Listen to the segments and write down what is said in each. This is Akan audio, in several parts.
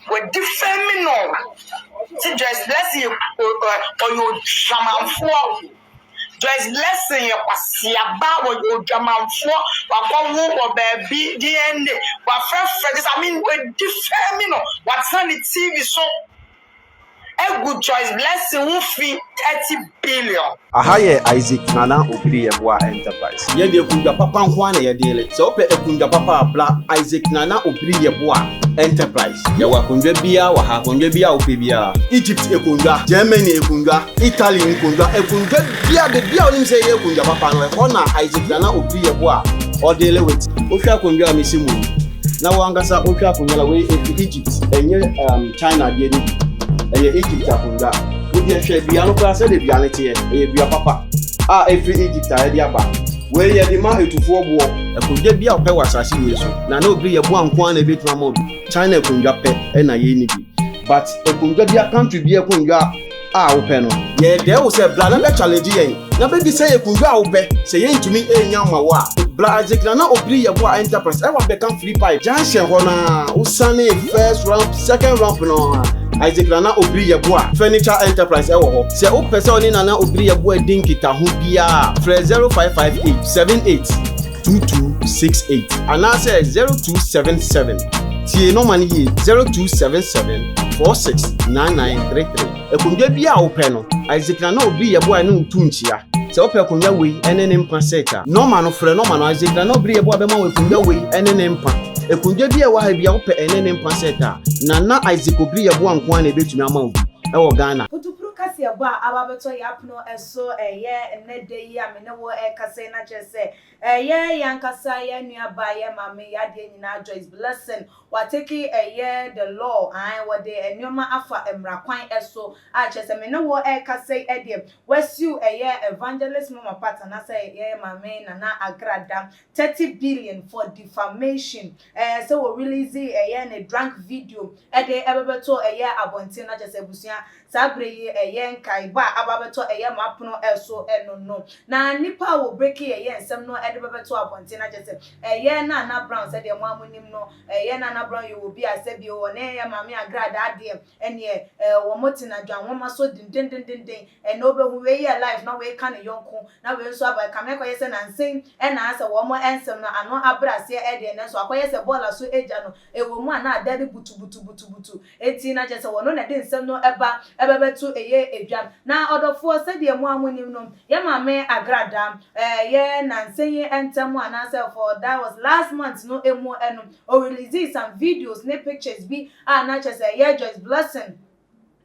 Wɔadifɛmi no sɛ Joyce Blessing yɛ ɔyɛ odwamanfoɔ. Joyce Blessing yɛ kwaseaba, ɔyɛ odwamanfoɔ. Wakɔwo wɔ baabi DNA, wafrɛfrɛ kyerɛ sɛ I mean wɔadifɛmi no, watena ne TV so agu Joyce Blessing ho fi 30 billion. Aha yɛ Isaac Nana Obiri Yeboah Enterprise. Yɛn deɛ akundwa papa nko ara na yɛdeele. Sɛ wopɛ akundwa papa a, bra Isaac Nana Obiri Yeboah Enterprise. Yɛwɔ akondwa biara wɔ ha, akondwa biara a wopɛ biara. Egypt akondwa, Germany akondwa, Italy nkondwa, akondwa biara, baabi a wonim sɛ yɛyɛ akondwa papa no, ɛhɔ na Isaac Nana Obiri Yeboah ɔdeele with. Wohwɛ akondwa a mesi mu yi, na wo ankasa wohwɛ akondwa no a, wei ɛfiri Egypt, ɛnyɛ um, China deɛ no bi. Ɛyɛ Egypt akondwa. Wo deɛ hwɛ dua no koraa sɛdeɛ dua no teɛ. Ɛyɛ dua papa a ɛfiri Egypt a yɛde aba. Wei yɛde ma atufoɔ boɔ. Akondwa bi a wopɛ wɔ asase wei so na na obiri yɛ boa nko ara na ɛbɛtumi ama obi. China akondwa pɛ na yɛnni bi. But akondwa bia country bi akondwa a wopɛ no. Yɛdɛɛ wo sɛ bra na bɛ challenge yɛn na bɛbisa yɛn akondwa a wopɛ. Sɛ yɛntumi nnya mma wo a, bra Isaac Nana Obiri Yeboah Enterprise ɛwɔ Abɛka Free Pipe junction hɔ no ara, wosiane first ramp, second ramp no ara, Isaac Nana Obiri Yeboah Furniture Enterprise ɛwɔ hɔ. Sɛ wopɛ sɛ ɔne Nana Obiri Yeboah di nkitaho biara a, frɛ 0558 78 2268 anaasɛ 0277, tie nɔma no yie, 0277 469933. Akonnwa biara a wopɛ no, Isaac Nana Obiri Yeboah ne wo tu nkyia. Sɛ wopɛ akonnwa wei ne ne mpa set a, nɔma no, frɛ nɔma no, Isaac Nana Obiri Yeboah bɛma wo akonnwa wei ne ne mpa. Akonnwa bi a ɛwɔ ha biara wopɛ ɛne ne mpa set a, Nana Isaac Obiri Yeboah nko ara na ɛbɛtumi ama wo bi wɔ Ghana. Putupru kaseɛbɔ a aba abɛtɔ yɛn apono so ɛyɛ nnɛ da yi a me ne wo rekasa yi na kyerɛ sɛ ɛyɛ yɛn ankasa yɛn nuabaa, yɛn maame, yɛn adeɛ nyinaa Joyce Blessing Watake ɛyɛ the law ae wɔde nnoɔma afa mmra kwan so a kyerɛ sɛ me ne wo rekasa yi deɛ wasiw ɛyɛ Evangelist Mama Pat anaasɛ yɛn maame Nana Agrada 30 billion for defamation ɛɛ sɛ wɔ release ɛyɛ ne drunk video ɛde ɛbɛbɛto ɛyɛ abɔnten na kyerɛ sɛ abusua Saa berɛ yi ɛyɛ nkaebɔ a aba abɛtɔ ɛyɛ m'apono so no no. Na nnipa a wɔbreki ɛyɛ nsɛm no de bɛbɛto abɔnten na kyerɛ sɛ ɛyɛ Nana Brown sɛdeɛ mo ara monim no ɛyɛ Nana Brown yɛ obi a sɛbi ɔne ɛyɛ Maame Agradaa deɛ ɛneɛ wɔn tena dwanwoma so dendendenden ɛnɛ wobɛhu wei yɛ live na wei ka ne yɔnko na wei nso aba ɛkame akɔyɛ sɛ nansa yi ɛna asɛ wɔn nsɛm no ano abrɛ aseɛ ɛdeɛ nanso akɔyɛ sɛ bɔɔla so agya no ɛwɔ mu a na ada no butubutubutubutu Enti na kyerɛ sɛ wɔno na ɛde nsɛm no ba bɛbɛto ɛyɛ dwa. Na ɔdɔfoɔ, sɛdeɛ mo ara monim no, yɛn maame Agrada, ɛyɛ nansa yi ntam anaasɛ for that was last month no mu no, ɔreleasee some videos ne pictures bi a na kyerɛ sɛ ɛyɛ Joyce Blessing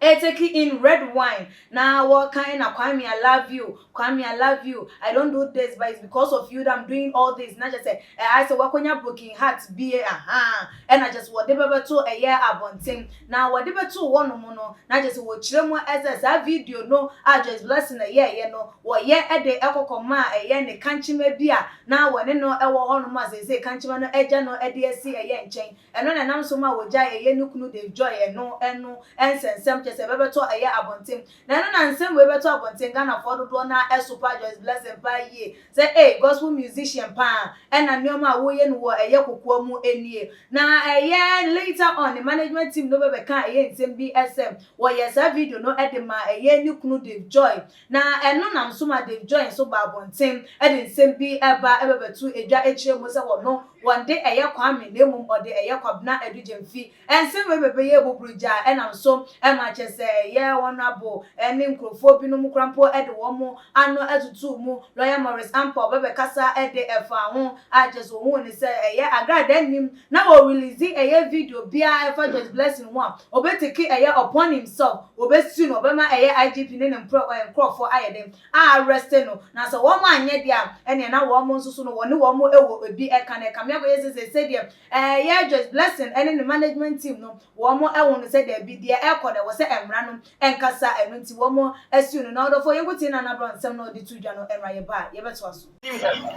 ɛretake in red wine na wɔreka na Kwame I love you, Kwame I love you, I don't do this but it's because of you that I'm doing all this na kyerɛ sɛ ayɛ sɛ wakonya broken heart bi ahaa ɛna kyerɛ sɛ wɔde bɛbɛto ɛyɛ abɔnten na wɔde bɛtoo hɔ nom no na kyerɛ sɛ wɔkyerɛ mu sɛ saa video no a Joyce Blessing yɛɛyɛ no wɔyɛ de ɛkɔ kɔmaa ɛyɛ ne kankyema bi a na wɔne no ɛwɔ hɔ nom a seesei kankyema no agya no de asi ɛyɛ nkyɛn ɛno na ɛnam so ma wɔgyae ɛyɛ ne kunu Dave Joy ɛno ɛno ɛnsɛnsɛm kyerɛ sɛ ɛbɛbɛtɔ ɛyɛ abɔnten Na ɛno na nsɛm wei bɛtɔ abɔnten Ghanafoɔ dodoɔ no ara sopa Joyce Blessing paa yie sɛ ei gospel musician paa ɛna nnoɔma a woyɛ no wɔ ɛyɛ kokoa mu nie. Na ɛyɛ later on ne management team no bɛbɛkaa ɛyɛ nsɛm bi sɛ wɔyɛɛ saa video no de maa ɛyɛ ne kunu Dave Joy na ɛno nam so ma Dave Joy nso baa abɔnten de nsɛm bi ba bɛbɛto dwa kyerɛ mu sɛ wɔno wɔnde ɛyɛ Kwame na mmom ɔde ɛyɛ Kwabena Adu Gyamfi. Nsɛm wei bɛbɛyɛ buburugya ɛnam so ma kyerɛ sɛ ɛyɛ Honourable ne nkurɔfoɔ binom koraa mpo de wɔn ano totoo mu. Lawyer Maurice Ampaw bɛbɛkasa de faa ho a kyerɛ sɛ ɔhuu no sɛ ɛyɛ agradaa nnim na wɔ release ɛyɛ video biara ɛfa Joyce Blessing ho a ɔbɛtake ɛyɛ upon himself, ɔbɛsue no, ɔbɛma ɛyɛ IGP ne ne nkurɔfoɔ ayɛ dɛn a arrest no na sɛ wɔn anyɛ deɛ a ɛneɛ na wɔn nso so no wɔne wɔn wɔ bi ka no ɛkame akɔyɛ sɛ seesei deɛ Ɛyɛ Joyce Blessing ne ne management team no wɔn ahu no sɛ daabi deɛ ɛrekɔ no ɛwɔ sɛ mmara no nkasa ɛno nti wɔn asiw no. Na ɔdɔfoɔ yɛnkɔ tie Nana Brown nsɛm no a ɔde too dwa no mmra yɛba a yɛbɛtoa so.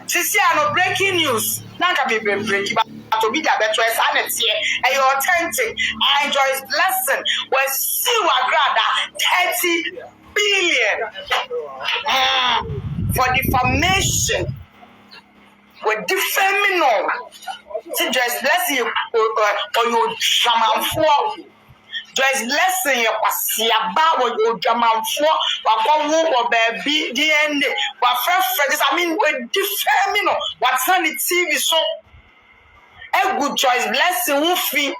Sisi a no breaking news na anka me bɛ breaki but obi de abɛto ɛ saa na ɛteɛ ɛyɛ authentic I Joyce Blessing wasiw agrada 30 billion mm for defamation. Wɔadifɛmi no sɛ Joyce Blessing yɛ ɔyɛ odwamanfoɔ. Joyce Blessing yɛ kwaseaba, wɔyɛ odwamanfoɔ, wakɔwo wɔ baabi, DNA, wafrɛfrɛ, kyerɛ sɛ I mean, wadi fɛmi no, watena ne TV so agu Joyce Blessing ho fi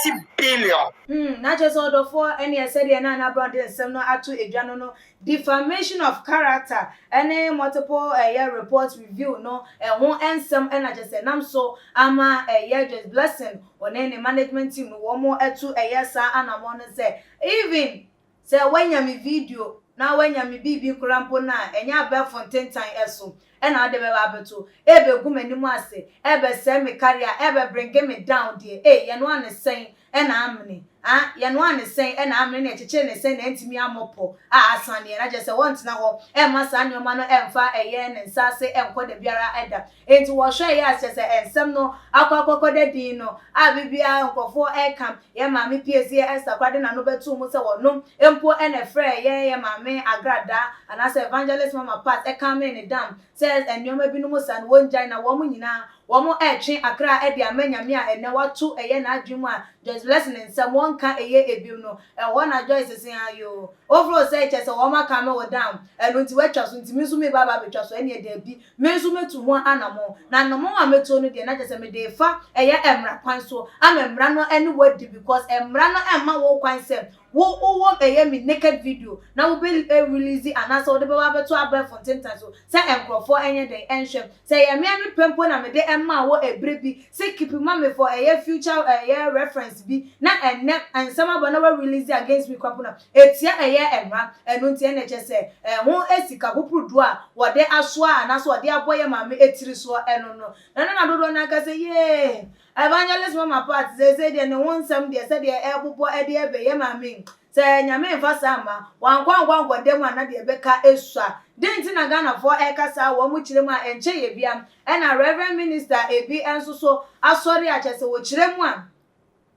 30 billion. Na kyerɛ sɛ ɔdɔfoɔ ɛneɛ sɛdeɛ na Nana Brown de nsɛm no ato edwa no, defamation of character ɛne multiple ɛyɛ report review no ɛho nsɛm ɛna kyerɛ sɛ nam so ama ɛyɛ Joyce Blessing ɔne ne management team no wɔn ɛto ɛyɛ saa anammɔn no sɛ even sɛ wanya me video na wanya me biribi koraa mpo no a, ɛnyɛ abɛɛfo ntentan ɛso ɛna ɔde bɛba abɛto ɛbɛgu m'anim ase, ɛbɛsɛe me career, ɛbɛ bring me down deɛ ee yɛno ane sɛn ɛna amene ah, yɛno ane sɛn ɛna amene na ɛkyekyere ne sɛn na ɛntumi amɔpɔ a asan deɛ na kyerɛ sɛ wɔntena hɔ ɛmma saa nneɛma no ɛmfa ɛyɛ ne nsa ase ɛnkɔ da biara ɛda. Enti wɔhwɛ yɛ akyerɛ sɛ nsɛm no akɔ akɔkɔ da din no a biribiara nkurɔfoɔ ɛka yɛ maame Piesie Esther koraa de n'ano bɛto mu sɛ wɔnom mpo ɛna ɛfrɛ yɛ maame Agradaa anaasɛ Evangelist Mama Pat ɛka me ne dam sɛ nneɛma binom sa no wɔngyae na wɔn nyinaa wɔn ɛretwe akra ɛde ama Nyame a ɛnɛ wato ɛyɛ n'adwene mu a Joyce Blessing nsɛm wɔnka ɛyɛ ebim no ɛhɔ na Joyce se ayo ofuro sɛ kyɛ sɛ wɔn aka me wɔ down ɛno nti wɔatwa so nti me nso me ba ba abɛtwa so ɛneɛ daabi me nso metu ho anammɔn na anammɔn a metuo no deɛ na kyɛ sɛ mede fa ɛyɛ mmara kwan so ama mmara no ɛne wadi because mmara no ɛmma wo kwan sɛ wo wowɔ ɛyɛ me naked video na wo bɛ release anaasɛ wode bɛba abɛto abɛɛfo ntentan so sɛ nkurɔfoɔ ɛnyɛ den ɛnhwɛ sɛ ɛyɛ mmea me pɛ mpo na mede ɛmaa wɔ ɛberɛ bi sɛ keep ma me for ɛyɛ future ɛyɛ reference bi na ɛnɛ nsɛm aba na wa release against me kwapo na etia ɛyɛ mmara. Ɛno nti ɛna kyɛ sɛ ɛho esika poprodo a wɔde asoa anaasɛ wɔde abɔ yɛ maame etiri soɔ ɛno no na ne na dodoɔ n'ankasa yee Evangelist Mama Pat sɛ deɛ ne ho nsɛm deɛ sɛdeɛ ɛbobɔ ɛde ɛbɛyɛ maame sɛ Nyame mfa saa ma wankɔ ankɔ ankɔ dɛm a na deɛ ɛbɛka esua den nti na Ghanafoɔ ɛkasa wɔn mo kyerɛ mu a ɛnkyɛ yɛ bia ɛna Reverend Minister ebi nso so asɔre a kyerɛ sɛ wɔkyerɛ mu a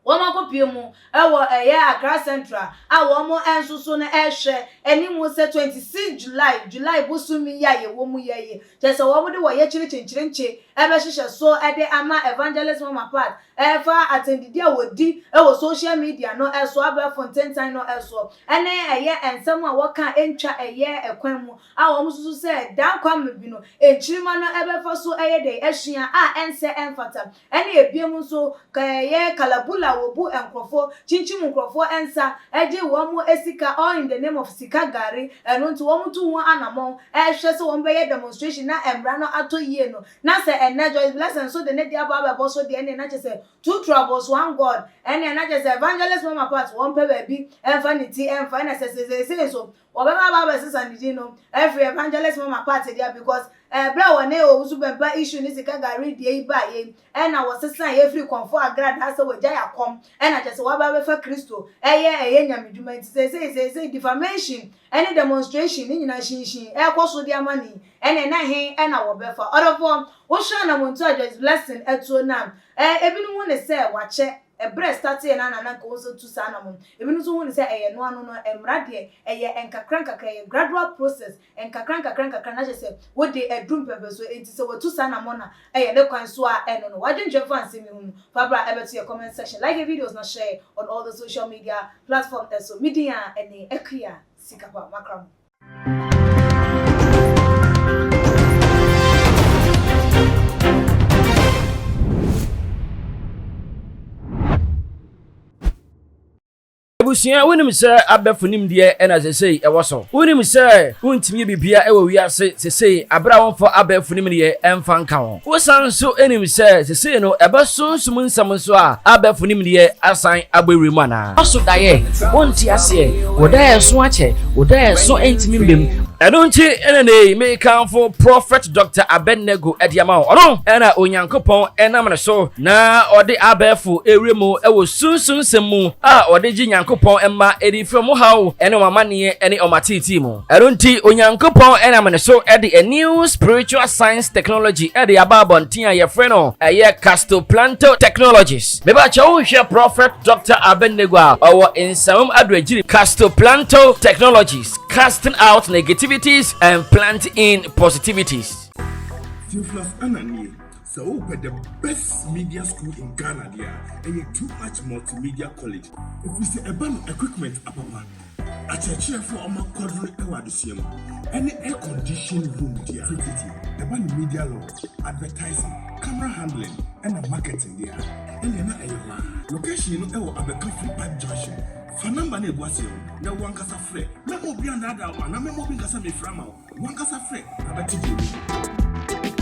wɔn akɔpie mu ɛwɔ ɛyɛ Accra Central a wɔn nso so no ɛhwɛ anim sɛ 26 July bosomi yi a yɛwɔ mu yɛ yi kyerɛ sɛ wɔn de wɔyɛ kyerɛkyerɛkyerɛkyerɛ ɛbɛhyehyɛ so ɛde ama Evangelist Mama Pat ɛfa atɛndidi a wɔdi ɛwɔ social media no ɛso abɛɛfo ntentan no ɛso ɛne ɛyɛ nsɛm a wɔka ntwa ɛyɛ ɛkwan mu a wɔn nso so sɛ dan kwan bi no nkyirima no ɛbɛfa so ɛyɛ de ɛsua a ɛnsɛ ɛmfata ɛne ebiem nso ɛyɛ kalabula wɔbu nkurɔfoɔ kyinkyim nkurɔfoɔ nsa ɛgye wɔn sika all in the name of sika gari. Ɛno nti wɔn tu ho anammɔn ɛhwɛ sɛ wɔn bɛyɛ demonstration na mmara no atɔ yie no na sɛ ɛnɛ Joyce Blessing nso de ne deɛ aba abɛbɔ so deɛ ɛne na kyerɛ sɛ two troubles one God ɛne na kyerɛ sɛ Evangelist Mama Pat wɔn pɛ baabi ɛmfa ne ti ɛmfa ɛna sɛ sɛsɛsɛ nso wɔbɛba aba abɛsesa ne din no ɛfiri Evangelist Mama Pat deɛ because ɛbrɛ a wɔne Owusu Bɛmpa issue ne sika gari deɛ yi ba yɛ ɛna wɔsesa yɛfiri kɔnfo Agradaa sɛ wɔgya yɛ akɔm ɛna kyerɛ sɛ wɔaba abɛfa Kristo ɛyɛ nyamedwuma nti sɛsɛ defamation ɛne demonstration ne nyinaa hyinhyin ɛkɔ so de ama ne ɛne na he ɛna wɔbɛfa. Ɔdɔfoɔ, wohwɛ anamonto a Joyce Blessing ɛtuo no a ebinom hu ne sɛ wakyɛ ɛbrɛ start yɛ na nana nka wɔn nso tu saa anamon. Ebinom nso hu ne sɛ ɛyɛ noa no mmara deɛ ɛyɛ nkakra nkakra, ɛyɛ gradual process, nkakra nkakra nkakra na kyerɛ sɛ wode aduru mpɛmpɛ so. Enti sɛ watu saa anamon a ɛyɛ ne kwan so a ɛno no wadwentwɛn fa nsɛm yi ho fa bra ɛbɛto yɛ comment section, like your videos na share on all the social media platform. Ɛso medin a ɛne Akua Sikapa makra mo. Abusua, wonim sɛ abɛfo nimdeɛ ɛna sesei ɛwɔ so? Wonim sɛ wontumi yɛ biribia ɛwɔ wiase sesei abere a wɔmfa abɛɛfo nimdeɛ ɛmfa nka ho? Wosan nso nim sɛ sesei no ɛbɛsonsom nsɛm nso a abɛɛfo nimdeɛ asan abɔ ewura mu anaa? Ɔso daeɛ wonte aseɛ, wo daeɛ so akyɛ, wo daeɛ so ntumi mbem. Ɛno nti ɛna ne mekamfo Prophet Dr. Abednego ɛde ama wo. Ɔno ɛna Onyankopɔn ɛnam ne so na ɔde abɛɛfo ewura mu ɛwɔ sunsun nsɛm mu a ɔde gye Nyankopɔn mma ɛde firi ɔmo haw ɛne ɔmo amanneɛ ɛne ɔmo ateetee mu. Ɛno nti Onyankopɔn ɛnam ne so ɛde a new spiritual science technology ɛde aba abɔnten a yɛfrɛ no ɛyɛ Castoplanto Technologies. Mebakyɛ wohwɛ Prophet Dr. Abednego a ɔwɔ Nsawam Adoagyiri. Castoplanto Technologies, casting out negativities and plant in positivities. Theophilus Ananie. Sɛ wopɛ the best media school in Ghana deɛ a, ɛyɛ Too Much Multimedia College. Ɛfiri sɛ ɛba no equipment apapa, akyerɛkyerɛfoɔ a wɔakwadare wɔ adesua mu, ɛne air condition room deɛ a, tititi ɛba no media law, advertising, camera handling, ɛna marketing deɛ a, ɛnneɛ na ɛyɛ hɔ ara. Location no ɛwɔ Abɛka Free Pipe Junction. Fa number no a ɛgu aseɛ no na wo ankasa frɛ. Mɛma obi annaadaa wo anaa mɛma obi nka sɛ mefrɛ ama wo. Wo ankasa frɛ na bɛte deɛ ɛwɔ mu.